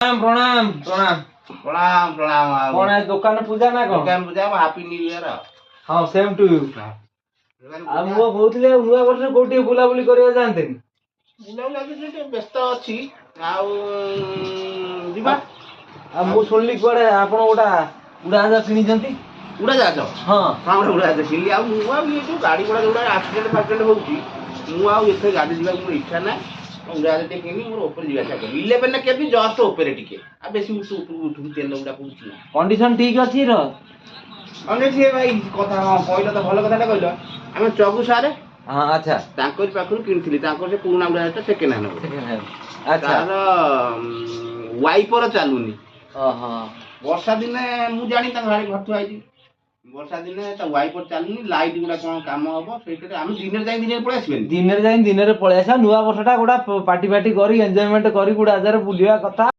ପ୍ରଣାମ, ପ୍ରଣାମ। ପ୍ରଣାମ, ପ୍ରଣାମ। ଆଉ କଣ, ଆଜି ଦୋକାନ ପୂଜା ନା କଣ? ଦୋକାନ ପୂଜା। Happy new year. ହଁ, ସେମ୍ ଟୁ you. ଆଉ ମୁଁ କହୁଥିଲି, ଆଉ ନୂଆ ବର୍ଷରେ କୋଉଠି ଟିକେ ବୁଲାବୁଲି କରିବାକୁ ଯାଆନ୍ତେନି? ବୁଲାବୁଲି, ଆଜି ଟିକେ ବ୍ୟସ୍ତ ଅଛି, ଆଉ ଯିବା। ଆଉ ମୁଁ ଶୁଣିଲି କୁଆଡେ ଆପଣ ଗୋଟା ଉଡ଼ାଜାହାଜ କିଣିଛନ୍ତି? ଉଡ଼ାଜାହାଜ? ହଁ। ହଁ, ଗୋଟେ ଉଡ଼ାଜାହାଜ କିଣିଲି। ଆଉ ମୁଁ ଆଉ ଇଏ ଯୋଉ ଗାଡ଼ି ଘୋଡ଼ା ଯୋଉଟା ଆକ୍ସିଡେଣ୍ଟ ଫାକ୍ସିଡେଣ୍ଟ ହଉଛି, ମୁଁ ଆଉ ଏତେ ଗାଡ଼ି ଯିବାକୁ ମୋର ଇଚ୍ଛା ନାହିଁ। ଉଡ଼ାଜାହାଜ ଟିକେ କିଣିଲି, ମୋର ଉପରେ ଯିବା ଆସିବା କରିବି। 11 କେବି ଜଷ୍ଟ ଉପରେ ଟିକେ, ଆଉ ବେଶୀ ଉଠୁ ଉପରକୁ ଉଠୁନି, ତେଲ ଗୁଡ଼ା ପଡୁଛି ନା। କଣ୍ଡିସନ ଠିକ ଅଛି ର? ଅନେକ ସିଏ ଭାଇ କଥା, ହଁ, କହିଲ ତ, ଭଲ କଥାଟା କହିଲ। ଆମେ ଚଗୁ ସାରେ ହଁ, ଆଚ୍ଛା। ତାଙ୍କରି ପାଖରୁ କିଣିଥିଲି। ତାଙ୍କର ସେ ପୁରୁଣା ଉଡ଼ାଜାହାଜଟା ସେକେଣ୍ଡ ହ୍ୟାଣ୍ଡ। ତାର ୱାଇପର ଚାଲୁନି। ବର୍ଷା ଦିନେ, ମୁଁ ଜାଣି ତାଙ୍କ ଗାଡ଼ି ଘର ଥୁଆ ହେଇଛି, ବର୍ଷା ଦିନେ ତା ୱାଇପର ଚାଲୁନି, ଲାଇଟ୍ ଗୁଡ଼ା କଣ କାମ ହବ। ସେଇଥିରେ ଆମେ ଦିନରେ ଯାଇ ଦିନରେ ପଳେଇ ଆସିବେନି? ଦିନରେ ଯାଇ ଦିନରେ ପଳେଇ ଆସିବା। ନୂଆ ବର୍ଷଟା ଗୋଟା ପାର୍ଟି ଫାଟି କରି, ଏନ୍ଜୟମେଣ୍ଟ କରି ଉଡ଼ାଜାହାଜରେ ବୁଲିବା କଥା।